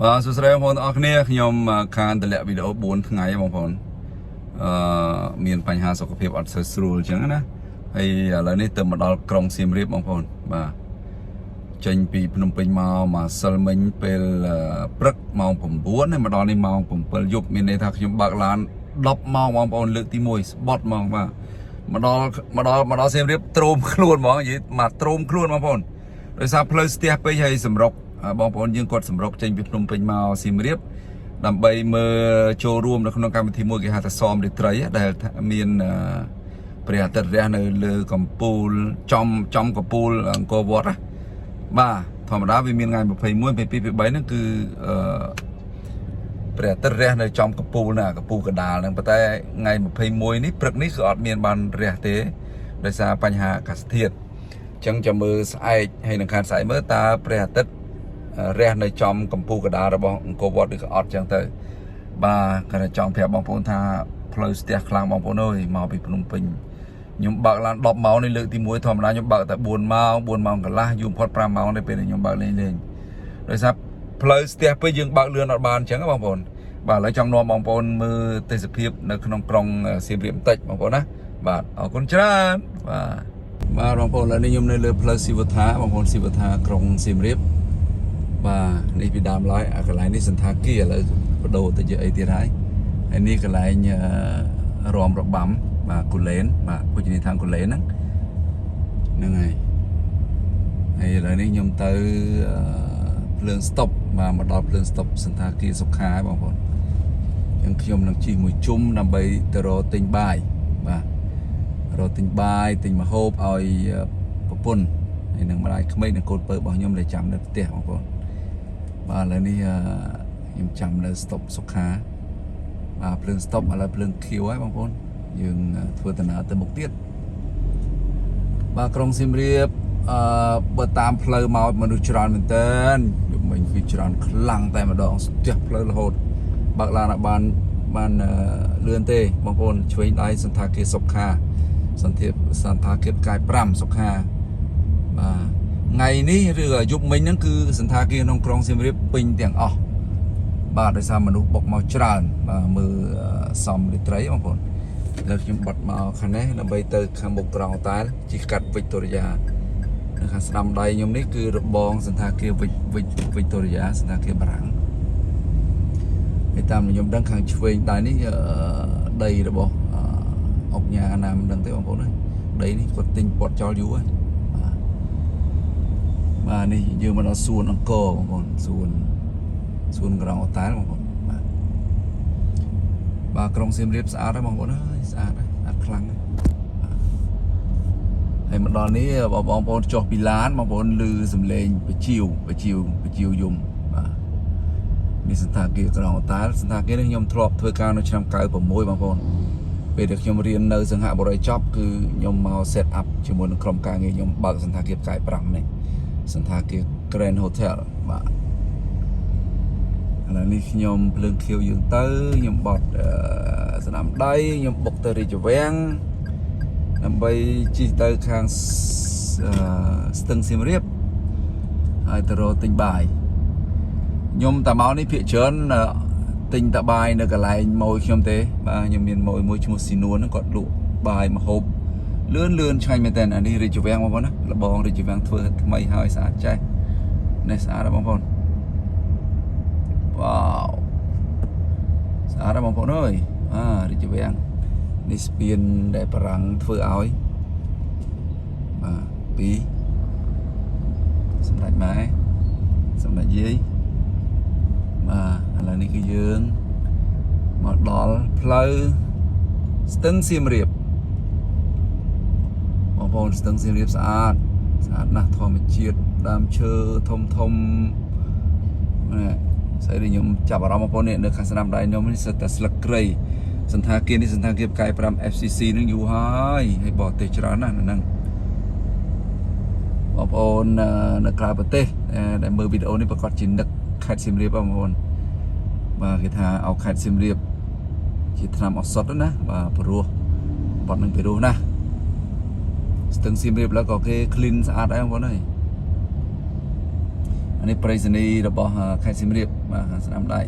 បាទសួស្តីបងប្អូនទាំងអស់គ្នាខ្ញុំខានតម្លាក់វីដេអូ4ថ្ងៃបងប្អូនអឺមានបញ្ហាសុខភាពអត់សូវស្រួលអញ្ចឹងណាហើយឥឡូវនេះទៅមកដល់ក្រុងសៀមរាបបងប្អូនបាទចេញពីភ្នំពេញមកមកសិលមិញពេលព្រឹកម៉ោង9ហើយមកដល់នេះម៉ោង7យប់មានន័យថាខ្ញុំបើកឡាន10ម៉ោងបងប្អូនលើកទី1ស្បត់ហ្មងបាទមកដល់មកដល់មកដល់សៀមរាបទ្រោមខ្លួនហ្មងនិយាយមកទ្រោមខ្លួនបងប្អូនដោយសារផ្លូវស្ទះពេកហើយសម្រុកបងប្អូនយើងគាត់សម្រុកចេញពីភ្នំពេញមកសៀមរាបដើម្បីមើលចូលរួមនៅក្នុងកម្មវិធីមួយគេហៅថាសមរាត្រីដែលមានព្រះអាទិត្យរះនៅលើកំពូលចំចំកំពូលអង្គរវត្តណាបាទធម្មតាវាមានថ្ងៃ21 22 23ហ្នឹងគឺអឺព្រះអាទិត្យរះនៅចំកំពូលណាកំពូលកដាលហ្នឹងប៉ុន្តែថ្ងៃ21នេះព្រឹកនេះគឺអត់មានបានរះទេដោយសារបញ្ហាអាកាសធាតុអញ្ចឹងចាំមើលស្អែកហើយនឹងខានស្អែកមើលតើព្រះអាទិត្យរះនៅចំកំពូលកដាលរបស់អង្គរវត្តឬក៏អត់អញ្ចឹងទៅបាទគាត់ចង់ប្រាប់បងប្អូនថាផ្លូវស្ទះខ្លាំងបងប្អូនអើយមកពីភ្នំពេញខ្ញុំបើកឡាន10ម៉ោងនេះលើកទី1ធម្មតាខ្ញុំបើកតែ4ម៉ោង4ម៉ោងកន្លះយូរបំផុត5ម៉ោងទេពេលដែលខ្ញុំបើកលេងលេងដោយសារផ្លូវស្ទះពេកយើងបើកលឿនអត់បានអញ្ចឹងបងប្អូនបាទឥឡូវចង់នាំបងប្អូនមើលទេសភាពនៅក្នុងក្រុងសៀមរាបបន្តិចបងប្អូនណាបាទអរគុណច្រើនបាទបាទបងប្អូនឥឡូវនេះខ្ញុំនៅលើផ្លូវស៊ីវថាបងប្អូនស៊ីវថាក្រុងសៀមរាបបាទនេះពីដើមឡើយអាកន្លែងនេះសន្តាគារឥឡូវបដូរទៅជាអីទៀតហើយហើយនេះកន្លែងរំរបាំបាទគូលែនបាទភោជនីយដ្ឋានគូលែនហ្នឹងហ្នឹងហើយហើយឥឡូវនេះខ្ញុំទៅភ្លើងស្តុបបាទមកដល់ភ្លើងស្តុបសន្តាគារសុខាបងប្អូនអញ្ចឹងខ្ញុំនឹងជិះមួយជុំដើម្បីទៅរកទិញបាយបាទរកទិញបាយទិញម្ហូបឲ្យប្រពន្ធហើយនឹងម្ដាយក្មេកនិងកូនពៅរបស់ខ្ញុំដែលចាំនៅផ្ទះបងប្អូនបាទឥឡូវនេះខ្ញុំចាំនៅស្តុបសុខាបាទភ្លើងស្តុបឥឡូវភ្លើងខៀវហើយបងប្អូនយើងធ្វើដំណើរទៅមុខទៀតបាទក្រុងសៀមរាបអឺបើតាមផ្លូវមកមនុស្សច្រើនមែនតើយប់មិញគឺច្រើនខ្លាំងតែម្ដងស្ទះផ្លូវរហូតបើកឡានអត់បានបានលឿនទេបងប្អូនឆ្វេងដៃសន្តាគារសុខាសន្តាសន្តាគារផ្កាយ5សុខាបាទថ្ងៃនេះឬយប់មិញហ្នឹងគឺសន្តាគារក្នុងក្រុងសៀមរាបពេញទាំងអស់បាទដោយសារមនុស្សបុកមកច្រើនបាទមើលសំរាត្រីបងប្អូនឥឡូវខ្ញុំបត់មកខាងនេះដើម្បីទៅខាងមុខក្រងតែលជិះកាត់វិកតូរីយ៉ានៅខាងស្ដាំដៃខ្ញុំនេះគឺរបងសន្តាគារវិកវិកវិកតូរីយ៉ាសន្តាគារបារាំងហើយតាមខ្ញុំដឹងខាងឆ្វេងដៃនេះដីរបស់អុកញ៉ាណាមិនដឹងទេបងប្អូនអើយដីនេះគាត់ទិញពាត់ចោលយូរហើយបាទបាទនេះយើងមកដល់សួនអង្គរបងប្អូនសួនសួនក្រងអូតែលបងប្អូនបាទបាទក្រុងសៀមរាបស្អាតហើយបងប្អូនអើយស្អាតហើយស្អាតខ្លាំងហើយបាទហើយមកដល់នេះបងប្អូនចុះពីឡានបងប្អូនឮសំឡេងបជាវបជាវបជាវយំបាទនេះសន្តាគារក្រងអូតែលសន្តាគារនេះខ្ញុំធ្លាប់ធ្វើការនៅឆ្នាំ96បងប្អូនពេលដែលខ្ញុំរៀននៅសង្ហបុរីចប់គឺខ្ញុំមក set up ជាមួយនឹងក្រុមការងារខ្ញុំបើកសន្តាគារផ្កាយ5នេះសន្តាគារ Grand Hotel បាទឥឡូវនេះខ្ញុំភ្លើងខៀវយើងទៅខ្ញុំបត់ស្នាមដៃខ្ញុំបុកទៅរាជវាំងដើម្បីជិះទៅខាងស្ទឹងសៀមរាបហើយទៅរកទិញបាយខ្ញុំតាមកនេះភាគច្រើនទិញតាបាយនៅកន្លែងម៉ួយខ្ញុំទេបាទខ្ញុំមានម៉ួយមួយឈ្មោះស៊ីនួនហ្នឹងគាត់លក់បាយម្ហូបលឿនលឿនឆ្ងាញ់មែនតើអានេះរាជវាំងបងប្អូនណាលបងរាជវាំងធ្វើថ្មីហើយស្អាតចេះនេះស្អាតណាស់បងប្អូនវ៉ាវស្អាតណាស់បងប្អូនអើយអារាជវាំងនេះស្ពានដែលបារាំងធ្វើឲ្យបាទពីរសម្ដេចម៉ែសម្ដេចយាយបាទឥឡូវនេះគឺយើងមកដល់ផ្លូវស្ទឹងសៀមរាបបងប្អូនស្ទឹងសៀមរាបស្អាតស្អាតណាស់ធម្មជាតិដើមឈើធំធំនេះស្អីនេះខ្ញុំចាប់អារម្មណ៍បងប្អូននេះនៅខាងស្ដាំដៃខ្ញុំនេះសិតតែស្លឹកគ្រៃសន្តាគារនេះសន្តាគារផ្កាយ5 FCC នឹងយូរហើយហើយបរទេសច្រើនណាស់នៅហ្នឹងបងប្អូននៅក្រៅប្រទេសដែលមើលវីដេអូនេះប្រកាសជានឹកខេត្តសៀមរាបបងប្អូនបាទគេថាអោខេត្តសៀមរាបជាថ្នាំឱសថណាបាទព្រោះបត់នឹងពីរោះណាស់ស្ទឹងសៀមរាបឡើយក៏គេ clean ស្អាតដែរបងប្អូនអើយ អានេះប្រៃសណីរបស់ខេត្តសៀមរាបបាទខាងស្ដាំដៃ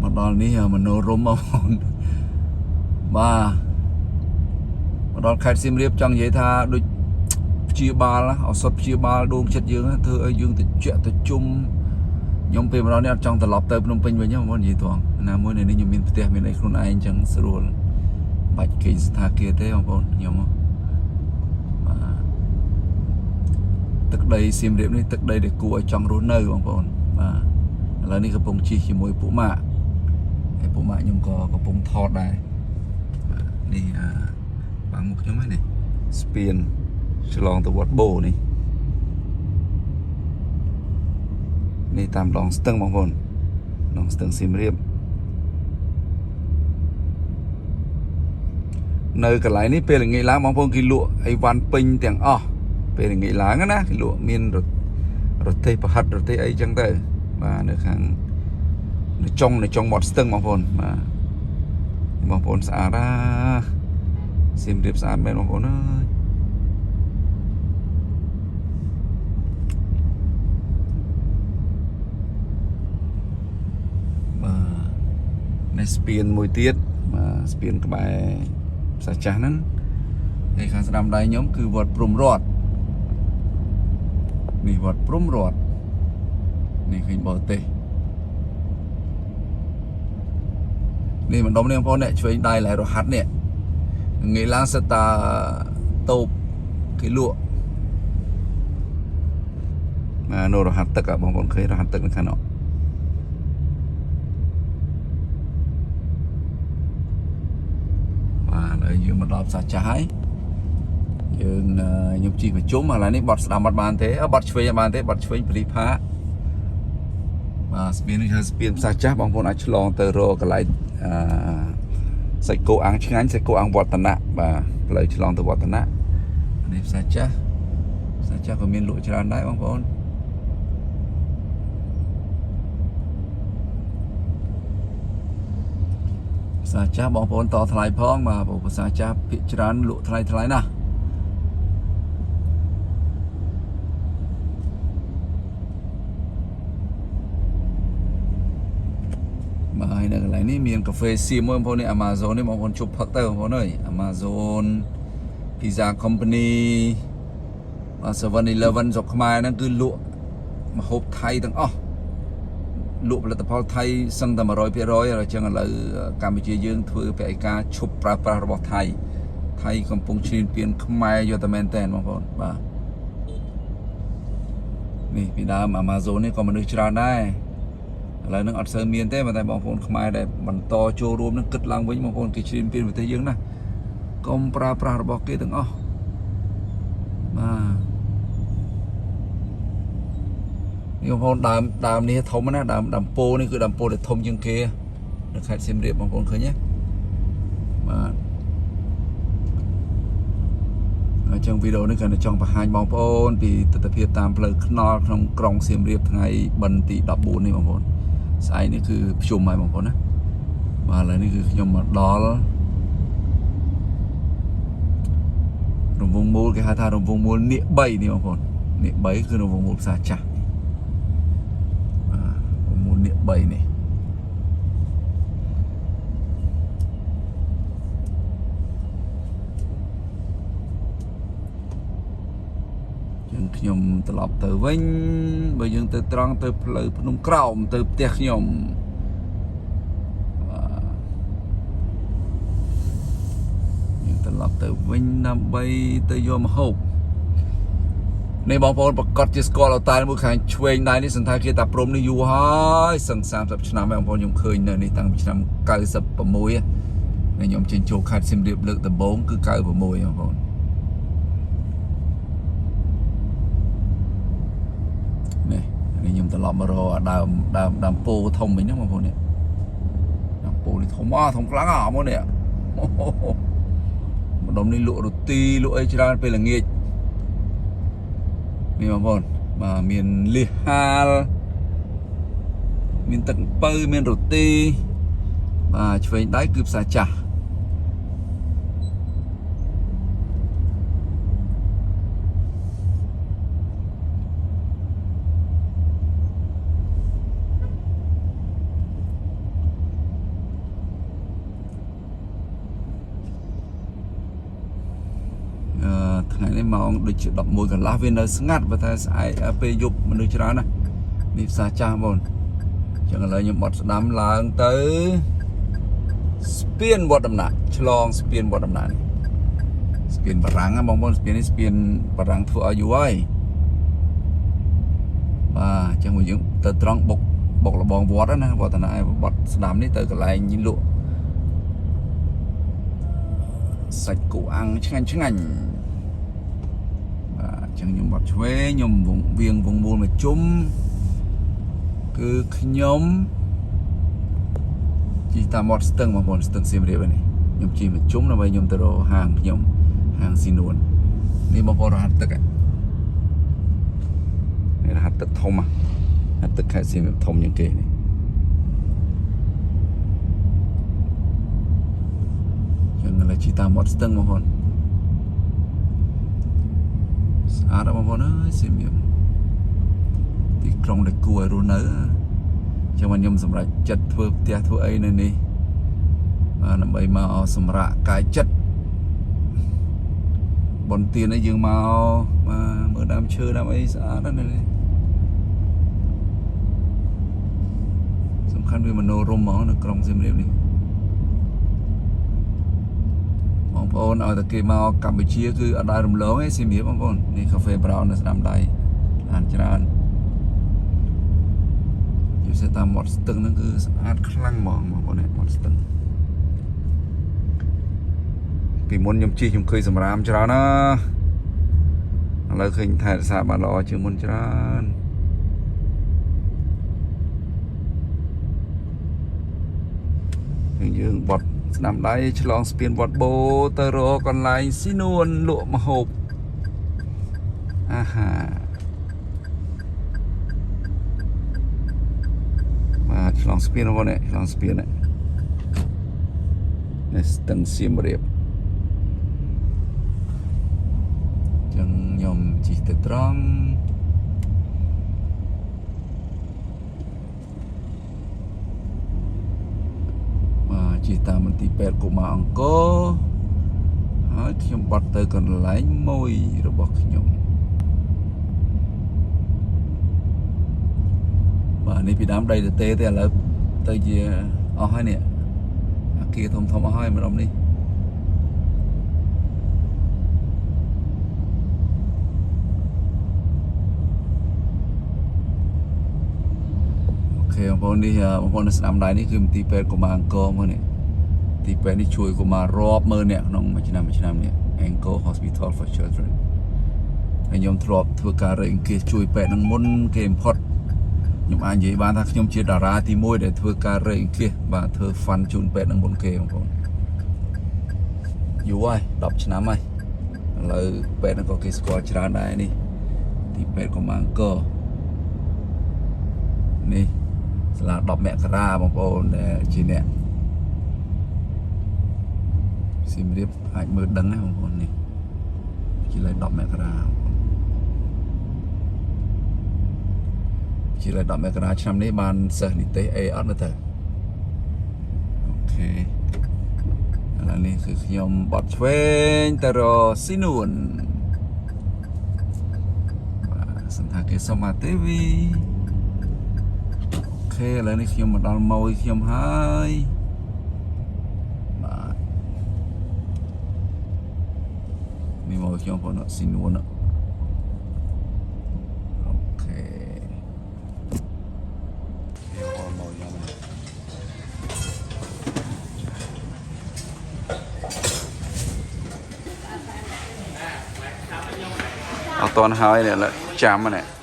មកដល់នេះមនោរមបងប្អូនបាទមកដល់ខេត្តសៀមរាបចង់និយាយថាដូចព្យាបាលណាឱសថព្យាបាលដួងចិត្តយើងណាធ្វើឲ្យយើងត្រជាក់ត្រជុំខ្ញុំពេលមកដល់នេះអត់ចង់ត្រឡប់ទៅភ្នំពេញវិញទេបងប្អូននិយាយត្រង់ណាមួយនៅនេះខ្ញុំមានផ្ទះមានអីខ្លួនឯងអញ្ចឹងស្រួលបាច់គេងស្ថាគារទេបងប្អូនខ្ញុំហ៎បាទទឹកដីសៀមរាបនេះទឹកដីដែលគួរឲ្យចង់រស់នៅបងប្អូនបាទឥឡូវនេះកំពុងជិះជាមួយពួកម៉ាក់ហើយពួកម៉ាក់ខ្ញុំក៏កំពុងថតដែរបាទនេះអាបាំងមុខខ្ញុំហ្នឹងនេះស្ពានឆ្លងទៅវត្តបូនេះនេះតាមដងស្ទឹងបងប្អូនដងស្ទឹងសៀមរាបនៅកន្លែងនេះពេលល្ងាចឡើងបងប្អូនគេលក់អីវ៉ាន់ពេញទាំងអស់ពេលល្ងាចឡើងណាគេលក់មានរទេះប្រហិតរទេះអីចឹងទៅបាទនៅខាងនៅចុងមាត់ស្ទឹងបងប្អូនបាទបងប្អូនស្អាតណាសៀមរាបស្អាតមែនបងប្អូនអើយបាទនេះស្ពានមួយទៀតបាទស្ពានក្បែរផ្សារចាស់ហ្នឹងហើយខាងស្ដាំដៃខ្ញុំគឺវត្តព្រំរតនេះវត្តព្រំរតនេះឃើញបរទេសនេះម្ដុំនេះបងប្អូនអ្នកឆ្វេងដៃឡែរហាត់នេះងាយឡើងសិតតាតូបគេលក់បាទនៅរហាត់ទឹកហ៎បងប្អូនឃើញរហាត់ទឹកនៅខាងនោះបាទឥឡូវយើងមកដល់ផ្សារចាស់ហើយយើងខ្ញុំជិះប្រជុំឥឡូវនេះបត់ស្ដាំអត់បានទេអឺបត់ឆ្វេងអត់បានទេបត់ឆ្វេងពលីផាកបាទស្ពាននេះហៅស្ពានផ្សារចាស់បងប្អូនអាចឆ្លងទៅរកកន្លែងអឺសាច់គោអាំងឆ្ងាញ់សាច់គោអាំងវឌ្ឍនៈបាទផ្លូវឆ្លងទៅវឌ្ឍនៈនេះផ្សារចាស់ផ្សារចាស់ក៏មានលក់ច្រើនដែរបងប្អូនផ្សារចាស់បងប្អូនតថ្លៃផងបាទព្រោះផ្សារចាស់ភាគច្រើនលក់ថ្លៃថ្លៃណាស់បាទហើយនៅកន្លែងនេះមានកាហ្វេសៀមមួយបងប្អូននេះ Amazon នេះបងប្អូនជប់ផឹកទៅបងប្អូនអើយ Amazon Pizza Company បាទ 7-Eleven ស្រុកខ្មែរហ្នឹងគឺលក់ម្ហូបថៃទាំងអស់លក់ផលិតផលថៃសឹងតែ100%ហើយអញ្ចឹងឥឡូវកម្ពុជាយើងធ្វើពហិការឈប់ប្រើប្រាស់របស់ថៃថៃកំពុងឈ្លានពានខ្មែរយកតែមែនតើបងប្អូនបាទនេះពីដើម Amazon នេះក៏មនុស្សច្រើនដែរឥឡូវហ្នឹងអត់សូវមានទេប៉ុន្តែបងប្អូនខ្មែរដែលបន្តចូលរួមនឹងគិតឡើងវិញបងប្អូនគេឈ្លានពានប្រទេសយើងណាកុំប្រើប្រាស់របស់គេទាំងអស់បាទនេះបងប្អូនដើមដើមនេះធំណាស់ដើមដើមពោនេះគឺដើមពោដែលធំជាងគេនៅខេត្តសៀមរាបបងប្អូនឃើញទេបាទអញ្ចឹងវីដេអូនេះក៏ចង់បង្ហាញបងប្អូនពីទស្សនវិជ្ជាតាមផ្លូវថ្នល់ក្នុងក្រុងសៀមរាបថ្ងៃបិណ្ឌទី14នេះបងប្អូនស្អែកនេះគឺភ្ជុំហើយបងប្អូនណាបាទឥឡូវនេះគឺខ្ញុំមកដល់រង្វង់មូលគេហៅថារង្វង់មូលនាគ3នេះបងប្អូននាគ3គឺរង្វង់មូលផ្សារចាស់បាទរង្វង់មូលនាគ3នេះយើងខ្ញុំត្រឡប់ទៅវិញបើយើងទៅត្រង់ទៅផ្លូវភ្នំក្រោមទៅផ្ទះខ្ញុំបាទយើងត្រឡប់ទៅវិញដើម្បីទៅយកម្ហូបនេះបងប្អូនប្រកាសជាស្គាល់អូតែលមួយខាងឆ្វេងដៃនេះសន្តាគារតាព្រំនេះយូរហើយសឹង30ឆ្នាំហើយបងប្អូនខ្ញុំឃើញនៅនេះតាំងពីឆ្នាំ96នេះខ្ញុំចេញចូលខេត្តសៀមរាបលើកដំបូងគឺ96បងប្អូននេះនេះខ្ញុំត្រឡប់មករកអាដើមដើមដើមពោធំវិញហ្នឹងបងប្អូននេះដើមពោនេះធំអធំខ្លាំងអបងប្អូននេះអូហូម្ដុំនេះលក់រូទីលក់អីច្រើនពេលល្ងាចនេះបងប្អូនបាទមានលៀសហាលមានទឹកអំពៅមានរូទីបាទឆ្វេងដៃគឺផ្សារចាស់ ថ្ងៃនេះម៉ោងដូចជា11កន្លះវានៅស្ងាត់បើតែស្អែកពេលយប់មនុស្សច្រើនណាស់នេះផ្សារចាស់បងប្អូនចឹងឥឡូវខ្ញុំបត់ស្ដាំឡើងទៅស្ពានវត្តដំណាក់ឆ្លងស្ពានវត្តដំណាក់នេះស្ពានបារាំងណាបងប្អូនស្ពាននេះស្ពានបារាំងធ្វើឲ្យយូរហើយបាទចឹងមកយើងទៅត្រង់បុកបុកលបងវត្តណាវត្តណាឯបត់ស្ដាំនេះទៅកន្លែងលក់សាច់គោអាំងឆ្ងាញ់ឆ្ងាញ់បាទចឹងខ្ញុំបត់ឆ្វេងខ្ញុំវងវៀងវងមូលមកជុំគឺខ្ញុំជិះតាមមាត់ស្ទឹងបងប្អូនស្ទឹងសៀមរាបនេះខ្ញុំជិះមកជុំដើម្បីខ្ញុំទៅរកហាងខ្ញុំហាងស៊ីនួននេះបងប្អូនរហាត់ទឹកនេះរហាត់ទឹកធំហហាត់ទឹកខេត្តសៀមរាបធំជាងគេនេះចឹងឥឡូវជិះតាមមាត់ស្ទឹងបងប្អូនស្អាតណាស់បងប្អូនអើយសៀមរាបទីក្រុងដែលគួរឲ្យរស់នៅចឹងមកខ្ញុំសម្រេចចិត្តធ្វើផ្ទះធ្វើអីនៅនេះបាទដើម្បីមកសម្រាកកាយចិត្តបុណ្យទានអីយើងមកបាទមើលដើមឈើដើមអីស្អាតណាស់នេះសំខាន់វាមនោរម្យហ្មងនៅក្រុងសៀមរាបនេះបងប្អូនឲ្យតែគេមកកម្ពុជាគឺអត់ដែលរំលងទេសៀមរាបបងប្អូននេះកាហ្វេ Brown នៅស្ដាំដៃឡានច្រើនយូសេតាមមាត់ស្ទឹងហ្នឹងគឺស្អាតខ្លាំងហ្មងបងប្អូននេះមាត់ស្ទឹងពីមុនខ្ញុំជិះខ្ញុំឃើញសម្រាមច្រើនណាឥឡូវឃើញថែរក្សាបានល្អជាងមុនច្រើនយើងបត់ស្ដាំដៃឆ្លងស្ពានវត្តបូទៅរកកន្លែងស៊ីនួនលក់ម្ហូបអាហារបាទឆ្លងស្ពានបងប្អូននេះឆ្លងស្ពាននេះនេះស្ទឹងសៀមរាបចឹងខ្ញុំជិះទៅត្រង់បាទជិះតាមមន្ទីរពេទ្យកុមារអង្គរហើយខ្ញុំបត់ទៅកន្លែងមួយរបស់ខ្ញុំបាទនេះពីដើមដីទទេទេឥឡូវទៅជាអស់ហើយនេះអាគារធំធំអស់ហើយម្ដុំនេះOK បងប្អូននេះបងប្អូននៅស្ដាំដៃនេះគឺមន្ទីរពេទ្យកុមារអង្គរមកនេះទីពេទ្យនេះជួយកុមាររាប់ម៉ឺននាក់ក្នុងមួយឆ្នាំមួយឆ្នាំនេះ Angkor Hospital for Children ហើយខ្ញុំធ្លាប់ធ្វើការរៃអង្គាសជួយពេទ្យនឹងមុនគេ import ខ្ញុំអាចនិយាយបានថាខ្ញុំជាតារាទី1ដែលធ្វើការរៃអង្គាសបាទធ្វើ fund ជូនពេទ្យនឹងមុនគេបងប្អូនយូរហើយ10ឆ្នាំហើយឥឡូវពេទ្យនឹងក៏គេស្គាល់ច្រើនដែរនេះទីពេទ្យកុមារអង្គរនេះសាលា10មករាបងប្អូនដែលជាអ្នកសៀមរាបអាចមើលដឹងណាបងប្អូននេះជាលេខ10មករាបងប្អូនជាលេខ10មករាឆ្នាំនេះបានសិស្សនិទេស A អត់មើលទៅOK ឥឡូវនេះគឺខ្ញុំបត់ឆ្វេងទៅរកស៊ីនួនបាទសន្តាគារសុមាទេវីOK ឥឡូវនេះខ្ញុំមកដល់ម៉ួយខ្ញុំហើយបាទនេះមកខ្ញុំបងស៊ីនួន OK នេះបងមកខ្ញុំអត់តន់ហើយនេះឥឡូវចាំនេះ